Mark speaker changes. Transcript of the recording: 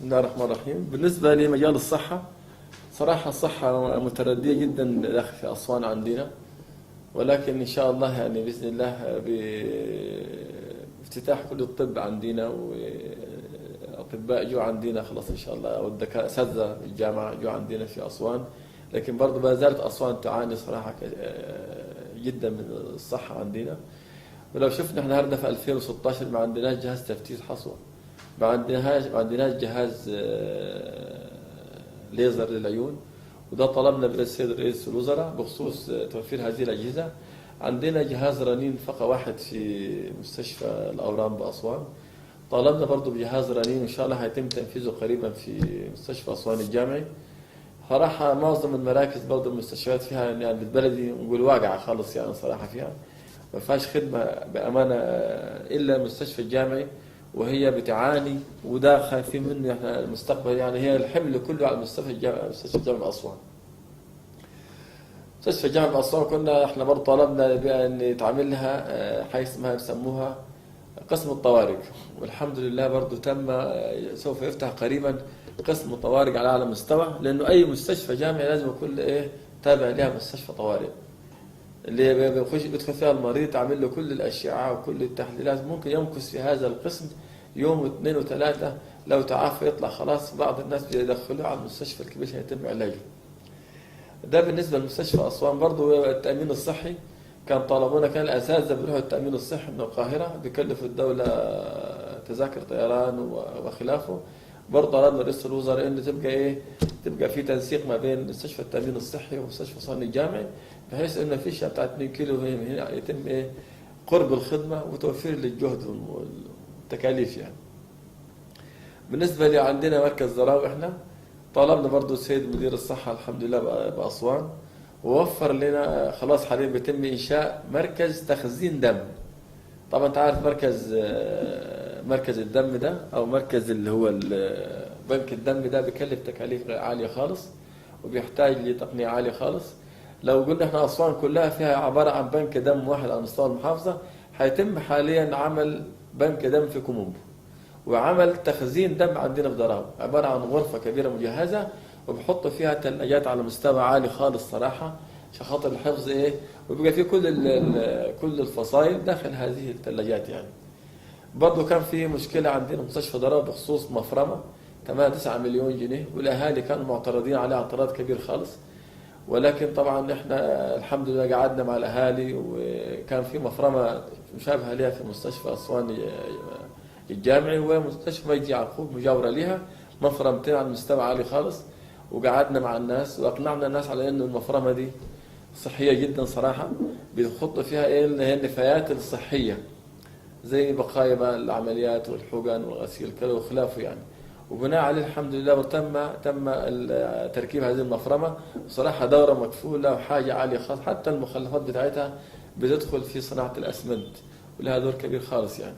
Speaker 1: الله الرحمن الرحيم. بالنسبة لمجال الصحة، صراحة الصحة متردية جدا داخل في أسوان عندنا، ولكن إن شاء الله يعني بإذن الله بافتتاح كل الطب عندنا وأطباء جو عندنا خلاص إن شاء الله، والدكاترة أساتذة الجامعة جو عندنا في أسوان، لكن برضه ما زالت أسوان تعاني صراحة جدا من الصحة عندنا. ولو شفنا احنا النهارده في 2016 ما عندناش جهاز تفتيش حصوة، ما عندناش جهاز ليزر للعيون، وده طلبنا من السيد رئيس الوزراء بخصوص توفير هذه الأجهزة. عندنا جهاز رنين فقط واحد في مستشفى الأورام بأسوان، طالبنا برضو بجهاز رنين إن شاء الله هيتم تنفيذه قريبا في مستشفى أسوان الجامعي. صراحة معظم المراكز برضو المستشفيات فيها يعني بالبلدي نقول واقعة خالص، يعني صراحة فيها ما فيهاش خدمة بأمانة إلا المستشفى الجامعي وهي بتعاني، وده خايفين منه احنا المستقبل، يعني هي الحمل كله على المستشفى الجامعي، مستشفى الجامعي أسوان. مستشفى جامعة أسوان كنا احنا برضه طلبنا بأن يتعمل لها حاجة اسمها بيسموها قسم الطوارئ، والحمد لله برضه تم، سوف يفتح قريبا قسم الطوارئ على أعلى مستوى، لأنه أي مستشفى جامعي لازم يكون إيه تابع لها مستشفى طوارئ اللي بيخش بيدخل فيها المريض تعمل له كل الأشعة وكل التحليلات، ممكن يمكث في هذا القسم يوم واثنين وثلاثة، لو تعافى يطلع خلاص. بعض الناس بيدخلوه على المستشفى الكبير عشان يتم علاجه. ده بالنسبة لمستشفى أسوان. برضو التأمين الصحي كان طالبونا، كان الأساتذة بيروحوا التأمين الصحي من القاهرة، بيكلفوا الدولة تذاكر طيران وخلافه. برضه طلبنا رئيس الوزراء إنه تبقى إيه، تبقى في تنسيق ما بين مستشفى التأمين الصحي ومستشفى أسوان الجامعي، بحيث إنه فيش بتاع 2 كيلو هنا يتم إيه قرب الخدمة وتوفير للجهد والتكاليف يعني. بالنسبة لي عندنا مركز ذراوي، احنا طالبنا برضو السيد مدير الصحة الحمد لله بأسوان ووفر لنا، خلاص حاليا بيتم إنشاء مركز تخزين دم. طبعا انت عارف مركز الدم ده أو مركز اللي هو بنك الدم ده بيكلف تكاليف عالية خالص وبيحتاج لتقنية عالية خالص. لو قلنا احنا أسوان كلها فيها عبارة عن بنك دم واحد على مستوى المحافظة، هيتم حاليا عمل بنك دم في كوم امبو وعمل تخزين دم عندنا في دراو، عبارة عن غرفة كبيرة مجهزة وبحط فيها ثلاجات على مستوى عالي خالص صراحة عشان خاطر الحفظ ايه، وبيبقى فيه كل الفصائل داخل هذه الثلاجات يعني. برضه كان في مشكلة عندنا في مستشفى دراو بخصوص مفرمة 8 9 مليون جنيه، والأهالي كانوا معترضين عليها اعتراض كبير خالص، ولكن طبعا احنا الحمد لله قعدنا مع الأهالي، وكان في مفرمة مشابهة لها في مستشفى أسوان الجامعي ومستشفى مجدي يعقوب مجاورة لها، مفرمتين على مستوى عالي خالص، وقعدنا مع الناس وأقنعنا الناس على إنه المفرمة دي صحية جدا صراحة، بيخط فيها إيه اللي هي النفايات الصحية زي بقايا بقى العمليات والحقن والغسيل كذا وخلافه يعني. وبناء عليه الحمد لله تم تركيب هذه المفرمة، بصراحة دورة مكفولة وحاجة عالية خالص، حتى المخلفات بتاعتها بتدخل في صناعة الأسمنت ولها دور كبير خالص يعني.